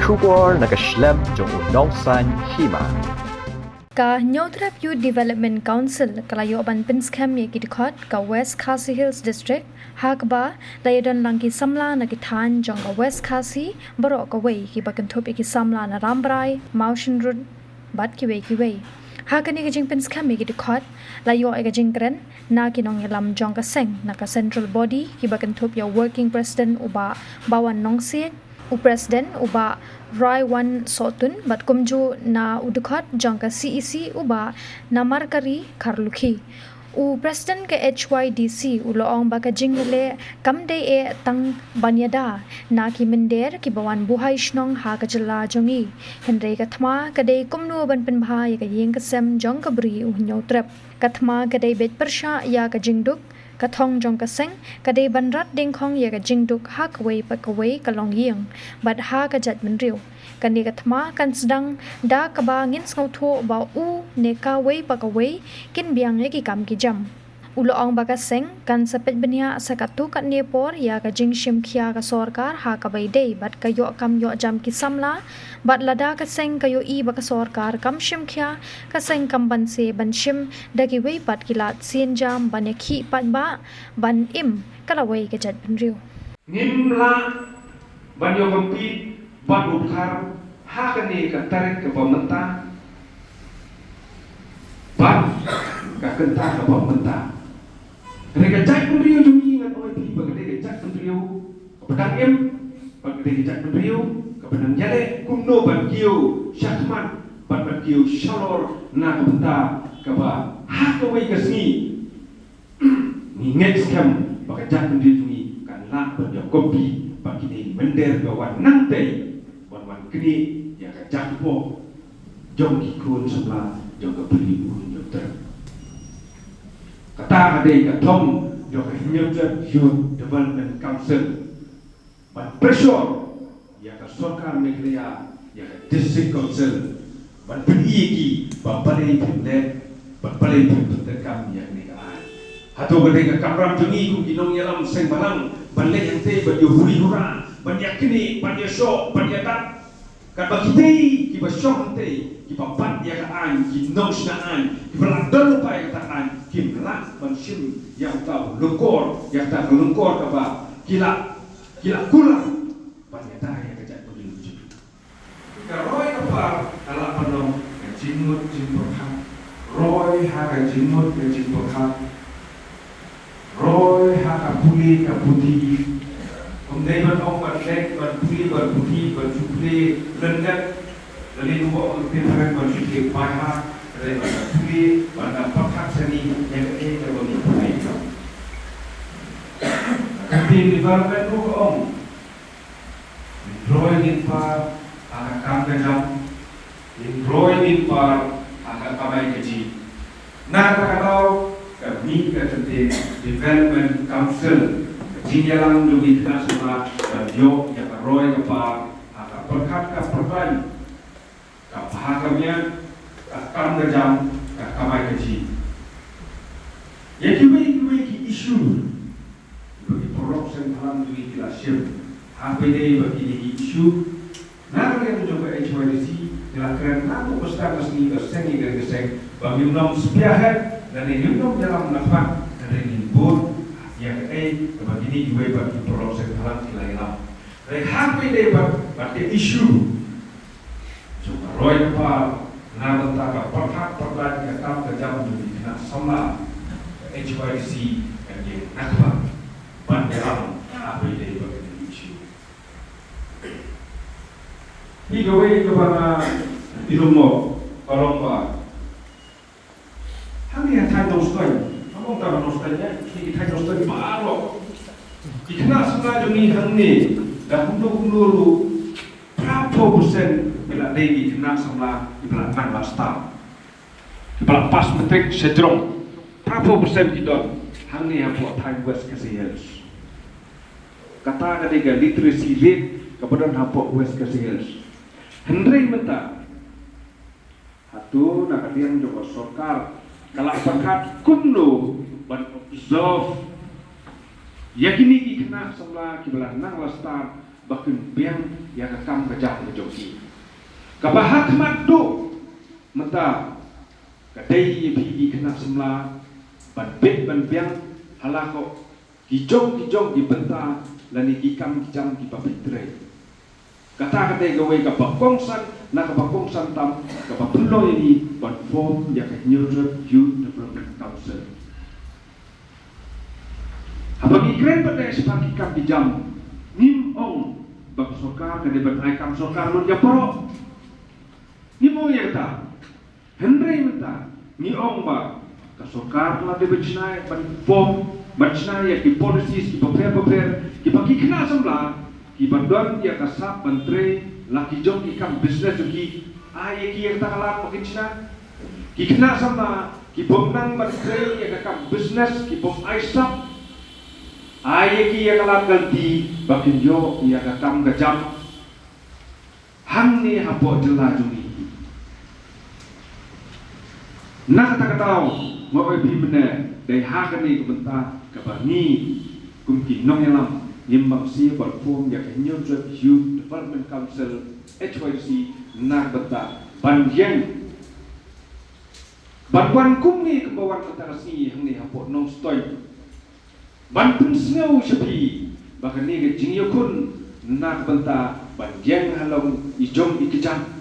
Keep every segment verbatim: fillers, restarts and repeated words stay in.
Khubor na ka shlem jong u Nongsaiñ Hima. Ka Hynñiewtrep Youth Development Council ka la ïoh ban pynskhem ïa ki dkhot ka West Khasi Hills District, ha kaba la ïadon lang ki samla na ki thaiñ jong ka West Khasi baroh kawei, kiba kynthup ïa ki samla na Rambrai, Mawshynrut bad kiwei kiwei. Ha kane ka jingpynskhem ïa ki dkhot la ïoh ïa ka jingkren na ki nongïalam jong ka seng na ka Central Body, kiba kynthup ïa u Working President u Bah Bawan Nongsiej, u President u Bah Raiwan Sohtun bad kumjuh na u dkhot jong ka C E C u Bah Namarkari Kharlukhi. U President ka H Y D C u la ong ba ka jingïaleh kam dei eh tang ban ïada na ki mynder kiba wan buhai shnong ha ka jylla jong ngi, hynrei ka thma ka dei kumno ban pynbha ïa ka ïing ka sem jong ka Bri u Hynñiewtrep. Ka thma ka dei beit pyrshah ïa ka jingduk. Ka thong jong ka seng ka dei ban rat dyngkhong ïa ka jingduk ha kawei pa kawei ka longïing bad ha ka jaitbynriew. Kane ka thma kan sdang da kaba ngin sngewthuh ba u ne kawei pa kawei kin biang ïa ki kam ki jam. U la ong ba ka seng kan sa peit bniah sa katto katne por ïa ka jingshim khia ka sorkar ha kaba ïadei bad ka ïoh kam ïoh jam ki samla, bad lada ka seng ka ïohi ba ka sorkar kam shim khia, ka seng kam banse ban shim da kiwei pat ki lad sienjam ban ïakhih paidbah ban im ka lawei ka jaitbynriew. Ngim lah ban ïoh compete bad u Bhar ha kane ka tarik kaba mynta bad ka kynta kaba mynta. Hynrei ka jaitbynriew jong ngi, ngan ong ïa phi ba ka dei ka jaitbynriew kaba dang im, ba ka dei ka jaitbynriew kaba dang ïaleh kumno ban kiew shakhmat bad ban kiew shalor na ka bynta kaba ha kawei ka sngi ngi ngeit skhem ba ka jaitbynriew jong ngi kan lah ban ïakompete bad kine ki mynder kiba wan nangtei, ban wan knieh ïa ka jingpyrkhat jong ki khun samla jong ka Bri u Hynñiewtrep. Kata ka dei ka thong jong ka Hynñiewtrep Youth Development Council ban pressure ïa ka sorkar Meghalaya, ïa ka District Council ban pyni ïa ki ba balei phim leh, ba balei phim pyndonkam ïa kane ka aiñ. Hato ka dei ka kamram jong ngi kum ki nongïalam seng bhalang ban leit hangtei ban ïa huri hura, ban ïa knieh, ban ïa shoh, ban ïa dap? Katba kitei kiba shong hangtei, kiba bat ïa ka aiñ, ki nongshna aiñ, kiba la don lypa ïa kata ka aiñ, kim lah ban shim ïa uta u lyngkor, ïa kata ka lyngkor kaba ki la, ki la kular ban ïada ïa ka jaitbynriew jong ngi. Ka roi ka par ka lah ban long ka jingmut jingpyrkhat. Roi ha ka jingmut ka jingpyrkhat. Roi ha ka pule ka puthi. Ym dei ban ong ban leh, ban pule, ban puthi, ban shu pule lyndet. Lane kumba ong ka ktien phareng ban shu pule by heart. Hynrei ban da pule, ban da pyrkhat shane ïa kaei kaba ngi pule. Ka ktien environment ruh ka ong, ngin roi ngin par ha ka kam ka jam, ngin roi ngin par ha ka kamai kajih. Na kata ka daw ka mih ka kyntien Development Council, ka jingïalang jong ki khynnah samla ban ïoh ïa ka roi ka par ha ka pyrkhat ka pyrkhat, ka bha ka miat, ka kam ka jam, ka kamai kajih. Ïa kiwei kiwei ki issue ba ki paralok seng bhalang jong ngi ki la shim. Hapdeng ba kine ki issue, na ka liang jong ka H Y D C ngi la kren naduh ba sdang ka sngi ka seng ïa ka seng, ba ngim nym spearhead lane ngim nym ïalam na khmat, hynrei ngin bud ïa kaei kaba kine kiwei pat ki paralok seng bhalang ki la ïalam. Hynrei hapdeng pat, pat ka issue jong ka roi ka par na bynta ka pyrkhat pyrkhat ka kam ka jam jong ki khynnah samla, ka H Y D C kan ïeng nakhmat ban ïalam ha kawei pat ka issue. Hi kawei kaba nga i long mo, ka long ba hangne ha thaiñ Nongstoiñ, ha Nongstoiñ, ha Nongstoiñ, eh, ki thaiñ Nongstoiñ baroh, ki khynnah samla jong ngi hangne, da kumno kumno ruh, phra phew percent ki la dei ki khynnah samla kiba la nang la stad, kiba la pass matric sha jrong. Phra phew percent ki don hangne hapoh thaiñ West Khasi Hills. Kata ka dei ka literacy rate kaba don hapoh West Khasi Hills. Hynrei mynta hato na ka liang jong ka sorkar ka la pyrkhat kumno ban observe ïa kine ki khynnah samla kiba la nang la stad ba kin biang ïa ka kam ka jam ka jong ki. Kaba ha khmat duh mynta ka dei ïa phi ki khynnah samla ban bit ban biang ha la ko ki jong ki jong ki bynta lane ki kam ki jam kiba phi trei. Kata ka dei kawei kaba kongsan na kaba kongsan tam kaba pynlong ïa ngi ban form ïa ka Hynñiewtrep Youth Development Council. Haba ngi kren pat ïa shaphang ki kam ki jam, ngim ong ba ka sorkar ka dei ban ai kam sorkar lut ïa baroh. Ngim ong ïa kata. Hynrei mynta ngi ong ba ka sorkar ka la dei ban shna, ban form, ban shna ïa ki policies kiba pher bapher kiba ki khynnah samla kiba don ïa ka sap ban trei la ki jong ki kam business jong ki, ai ïa ki ïa kata ka lad ba kin shna. Ki khynnah samla ki bym nang ban trei ïa ka kam business, ki bym ai sap, ai ïa ki ïa ka lad ka lynti ba kin ïoh ïa ka kam ka jam hangne hapoh jylla jong ngi. Na kata ka daw, nga ong ïa phi mynne, dei ha kane ka bynta kaba ngi kum ki nongïalam ngim bang shuh ban form ïa ka Hynñiewtrep Youth Development Council, H Y D C, na ka bynta ban ïeng ban wan kumne kumba wan mynta ka sngi hangne hapoh Nongstoiñ. Ban pynsngew sha phi ba kane ka jingïakhun na ka bynta ban ïeng halor i jong i kjat.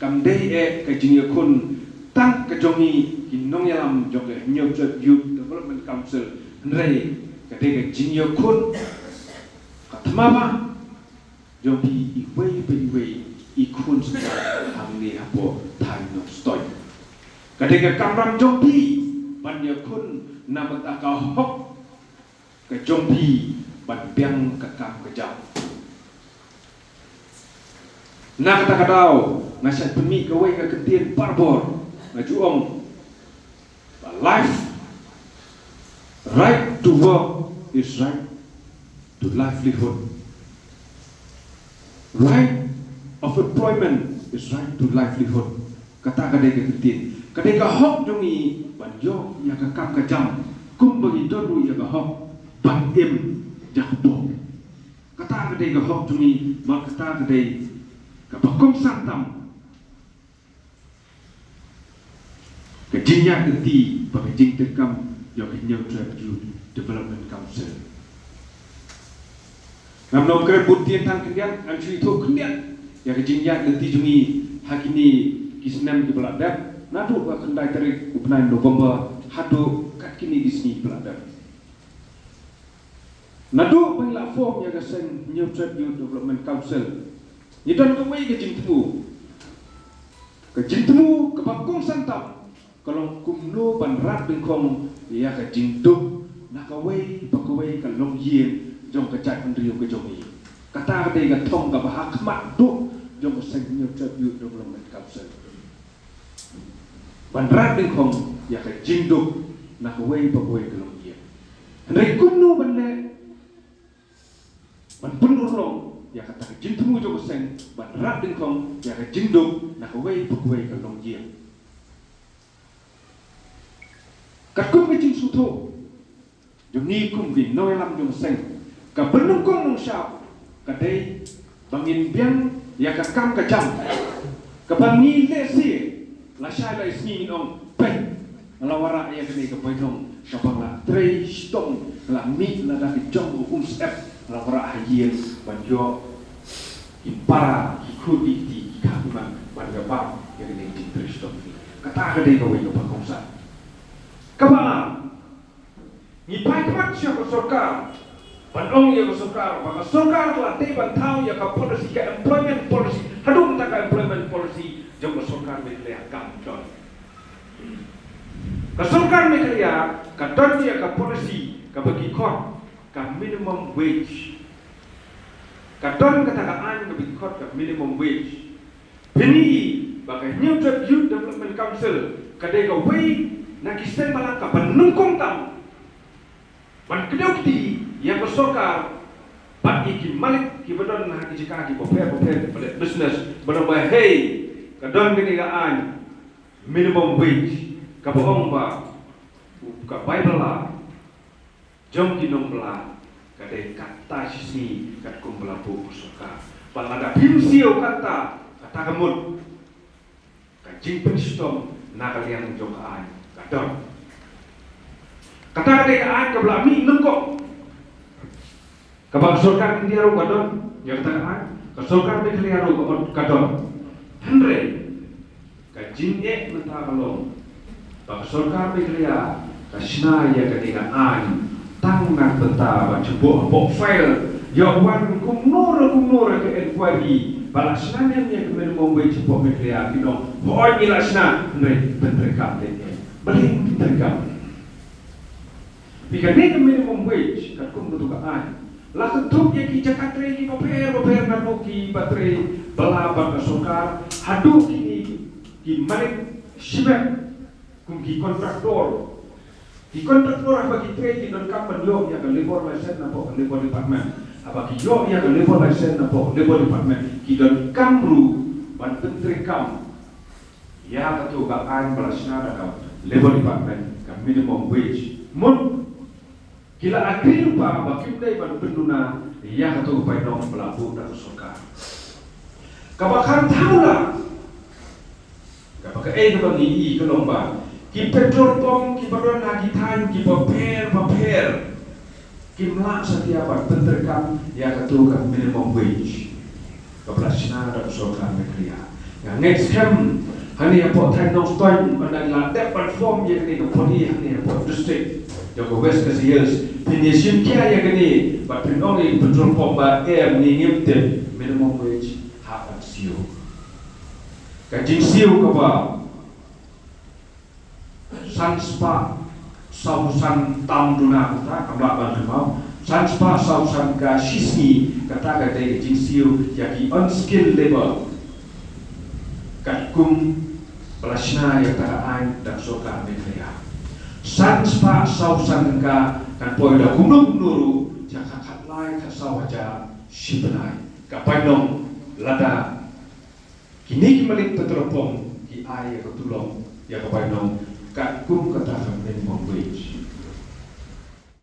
Kam dei eh ka jingïakhun tang ka jong ngi ki nongïalam jong ka Hynñiewtrep Youth Development Council, hynrei ka dei ka jingïakhun ka thma ba jong phi iwei pa iwei i khun samla hangne hapoh thaiñ Nongstoiñ. Ka dei ka kamram jong phi ban ïakhun na ka bynta ka hok ka jong phi ban biang ka kam ka jam. Na kata ka daw nga sa pynmih kawei ka ktien parbor, nga ju ong, life, right to work is right to livelihood. Right of employment is right to livelihood. Kata ka dei ka ktien. Ka dei ka hok jong ngi ban ïoh ïa ka kam ka jam kumba ngi don ruh ïa ka hok ban im jakpoh. Kata ka dei ka hok jong ngi, bad kata ka dei kaba kongsan tam ka jingïaid lynti bad ka jingtrei kam jong ka Hynñiewtrep Youth Development Council. Ngam long kren bun ktien tang khyndiat, ngan shu ïathuh khyndiat ïa ka jingïaid lynti jong ngi ha kine ki snem kiba la dep, naduh ka khyndai tarik u bnai November haduh kat kine ki sngi kiba la dep. Naduh ba ngi la form ïa ka seng Hynñiewtrep Youth Development Council, ngi don kawei ka jingthmu. Ka jingthmu kaba kongsan tam ka long kumno ban rat dyngkhong ïa ka jingduk na kawei pa kawei ka longïing jong ka jaitbynriew ka jong ngi. Kata ka dei ka thong kaba ha khmat duh jong ka seng Hynñiewtrep Youth Development Council. Ban rat dyngkhong ïa ka jingduk na kawei pa kawei ka longïing. Hynrei kumno ban leh ban pynurlong ïa kata ka jingthmu jong ka seng ban rat dyngkhong ïa ka jingduk na kawei pa kawei ka longïing. Katkum ka jingsngewthuh jong ngi kum ki nongïalam jong ka seng, kaba nyngkong nyngkong ka dei ba ngin biang ïa ka kam ka jam kaba ngi lehse lashai lai sngi ngin ong, peit, nga la wanrah ïa kane ka bainong kaba nga la trei shitom, nga la mih lada ka jong ka um syep, nga la wanrah ha ïing ban ïoh ki para, ki khun, ki kti, ki kha ki man ban ïa bam ïa kane ka jingtrei shitom. Kata ka dei kawei kaba kongsan. Kaba ar, ngi phai khmat sha ka sorkar ban ong ïa ka sorkar ba ka sorkar ka la dei ban thaw ïa ka policy, ka employment policy, haduh mynta ka employment policy jong ka sorkar Meghalaya kam don. Ka sorkar Meghalaya ka don ïa ka policy kaba ki khot ka minimum wage. Ka don kata ka aiñ kaba ki khot ka minimum wage. Phin ïohi ba ka Hynñiewtrep Youth Development Council ka dei kawei na ki seng balang kaba nyngkong tam ban kdew kti ïa ka sorkar bad ïa ki malik kiba don ha ki jaka kiba pher bapher, kiba leh business, ban ong ba hei, ka don kane ka aiñ minimum wage kaba ong ba ka bai bylla jong ki nongbylla ka dei katta shisngi katkum ba la buh ka sorkar. Ba lada phim siew kata, kata ka mut ka jingpynshitom na ka liang jong ka aiñ ka don. Kata ka dei ka aiñ kaba la mih nyngkong. Kaba ka sorkar India ruh ka don ïa kata ka aiñ, ka sorkar Meghalaya ruh ka don. Hynrei ka jingeh mynta ka long ba ka sorkar Meghalaya ka shna ïa kane ka aiñ tang na ka bynta ban shu buh hapoh file, ïoh wan kumno re kumno re ka inquiry ba la shna ne em ïa ka minimum wage hapoh Meghalaya, ki ong hooid ngi la shna, hynrei pyntreikam leh ne em? Balei ym pyntreikam? Phi, kane ka minimum wage katkum katu ka aiñ la kynthup ïa ki jaka trei kiba pher bapher, naduh kiba trei bylla bad ka sorkar haduh kine ki malik shipment kum ki kontraktor. Ki kontraktor haba ki trei ki donkam ban ïoh ïa ka labour license napoh ka Labour Department. Haba ki ïoh ïa ka labour license napoh Labour Department, ki donkam ruh ban pyntreikam ïa katu ka aiñ ba la shna da ka Labour Department, ka minimum wage. Mut ki la agree lypa ba kim dei ban pynduna ïa katu ka painong ba la buh da ka sorkar. Kaba khatduh la, kaba kaei kaba ngi i ka long ba ki petrol pump kiba don ha ki thaiñ kiba pher bapher kim lah satia ban pyntreikam ïa katu ka minimum wage kaba la shna da ka sorkar Meghalaya. Nga ngeit skhem hangne hapoh thaiñ Nongstoiñ, ban da la dep ban form ïa kane ka body hangne hapoh district jong ka West Khasi Hills, phin ïa shim khia ïa kane bad phin ong ïa ki petrol pump ba em, ngi ngim tip, minimum wage hap ban siew. Ka jingsiew kaba san spah saw san tam duna, kata kam lah ban kynmaw, san spah saw san ka shisngi, kata ka dei ka jingsiew ïa ki unskilled labour. Katkum ba la shna ïa kata ka aiñ da ka sorkar Meghalaya, san spah saw san tyngka kan poi da kumno kumno ruh sha ka khatlai khatsaw hajar shi bnai. Ka painong lada kine ki malik petrol pump ki ai ïa ka tulop, ïa ka painong katkum kata ka minimum wage.